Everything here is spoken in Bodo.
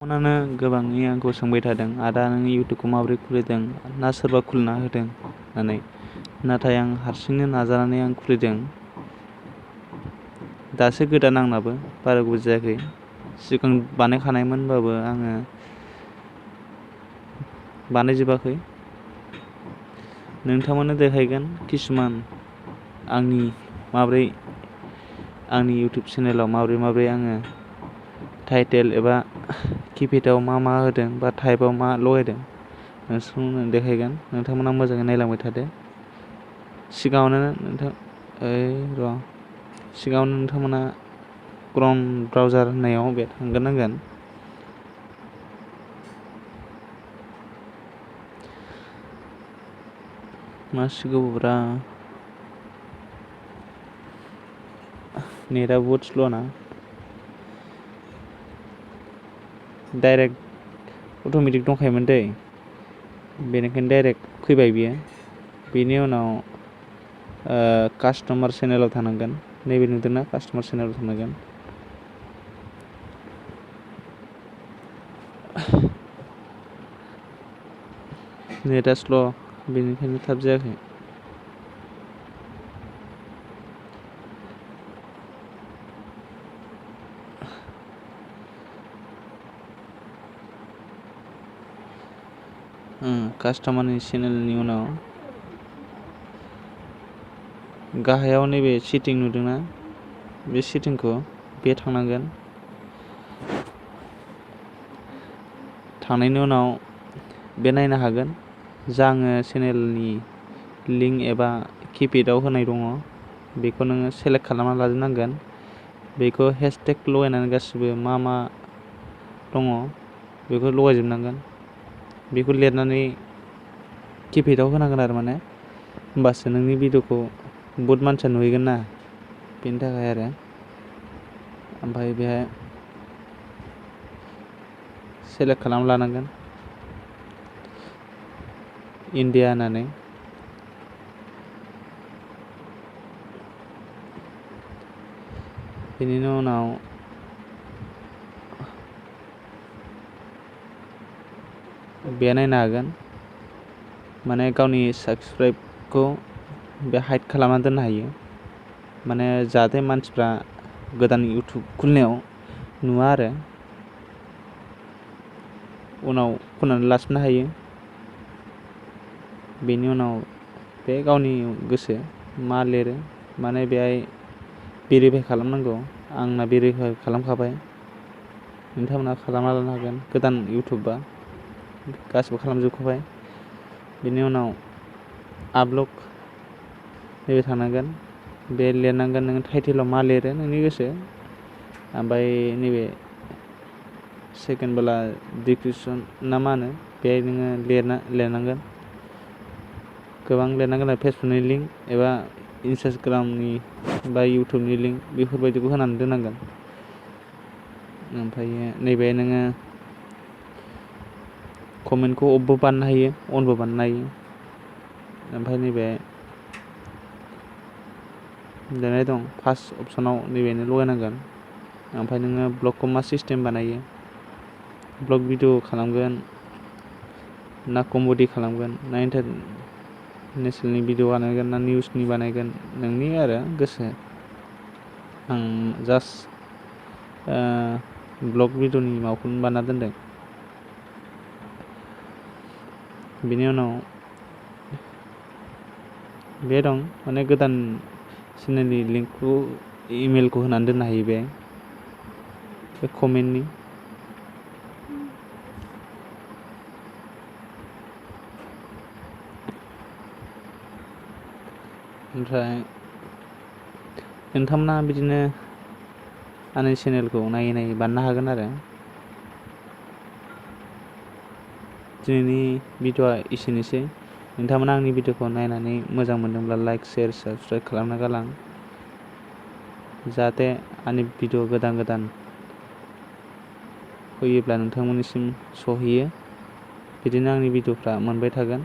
फनानो गोबाङै आंखौ सोंबाय थादों, आदा नों इउटुबखौ माबोरै खुलिदों ना सोरबा खुलिना होदों होननानै। नाथाय आं हारसिंनो नाजानानै आं खुलिदों। दासो गोदान आंनाबो, बारा गोबाव जायाखै। सिगां बानायखानायमोनबाबो आङो बानायजोबाखै। नोंथांमोननो देखायगोन किसुमान आंनि इउटुब चेनेलाव माबोरै आङो टाइटेल एबा किपेडआव मा होदों बा टाइपआव मा लगायदों नोंसोरनो देखायगोन। नोंथांमोना मोजाङै नायलांबाय थादो। सिगाङावनो नोंथांमोना क्रोम ब्राउजार होननायाव बे थांग्रोनांगोन। मासिगौब्रा नेटआ बहुद स्ल' ना। डाइरेक्ट अट'मेटिक दंखायोमोन दै, बेनिखायनो डाइरेक्ट फैबाय बियो। बेनि उनाव कास्टमार चेनेलाव थानांगोन। नैबे नुदोंना, कास्टमार चेनेलाव थानांगोन। नेटआ स्ल', बेनिखायनो थाब जायाखै। कास्टमारनि चेनेलनि उनाव गाहायाव नैबे सेटिं नुदोंना, बे सेटिंखौ बे थांनांगोन। थांनायनि उनाव बे नायनो हागोन जा आङो चेनेलनि लिंक एबा किपेडआव होनाय दङ, बेखौ नोङो सेलेक्ट खालामना लाजोबनांगोन। बेखौ हेशटेग लगायनानै गासिबो मा दङ बेखौ लगायजोबनांगोन। बेखौ लिरनानै किपेडआव होनांगोन आरो माने, होमबासो नोंनि भिडिअ'खौ बहुद मानसिया नुहैगोन ना, बेनि थाखाय आरो। ओमफ्राय बेहाय सेलेक्ट खालामना लानांगोन इन्डिया होननानै। बेनि उनाव बे नायनो हागोन, माने गावनि साबस्क्राइबखौ बे हाइड खालामना दोननो हायो। माने जाहाथे मानसिफ्रा गोदान इउटुब खुलिनायाव नुवा आरो, उनाव खननानै लाफिननो हायो। बेनि उनाव बे गावनि गोसो मा लिरो, माने बेहाय भेरिफाइ खालामनांगौ। आंना भेरिफाइ खालामखाबाय, नोंथांमोना खालामना लानो हागोन। गोदान इउटुबबा गासिबो खालामजोबखाबाय। बेनि उनाव आपल'ड नैबे थानांगोन। बे लिरनांगोन नोङो टाइटेलाव मा लिरो नोंनि गोसो। ओमफ्राय नैबे सेकेन्डबोला डिसक्रिपसन ना मा होनो, बेहाय नोङो लिरनांगोन। गोबां लिरनांगोन आरो फेसबुकनि लिंक एबा इन्सटाग्रामनि बा इउटुबनि लिंक बेफोरबायदिखौ होनानै दोननांगोन। ओमफ्राय नैबे नोङो कमेन्टखौ अफबो बानायनो हायो, अनबो बानायनो हायो। ओमफ्राय नैबे लिरनाय दं फार्स्ट अपसनाव, नैबेनो लगायनांगोन। ओमफ्राय नोङो ब्लगखौ मा सिस्टेम बानायो, ब्लग भिडिअ खालामगोन ना कमेडि खालामगोन ना इन्टारनेसनेलनि भिडिअ बानायगोन ना निउसनि बानायगोन, नोंनि आरो गोसो। आं जास्ट ब्लग भिडिअनि माबाखौनो बानायना दोनदों। बेनि उनाव बे दं, माने गोदान चेनेलनि लिंकखौ इमेलखौ होनानै दोननो हायो बे कमेन्टनि। ओमफ्राय नोंथांमोना बिदिनो आंनि चेनेलखौ नायै बानायनो हागोन आरो। दिनैनि भिडिअ'आ एसेनोसै। नोंथांमोना आंनि भिडिअ'खौ नायनानै मोजां मोनदोंब्ला लाइक, शेयार, साबस्क्राइब खालामना गालां, जाहाथे आंनि भिडिअ गोदान फैयोब्ला नोंथांमोननिसिम सहैयो। बिदिनो आंनि भिडिअ'फ्रा मोनबाय थागोन।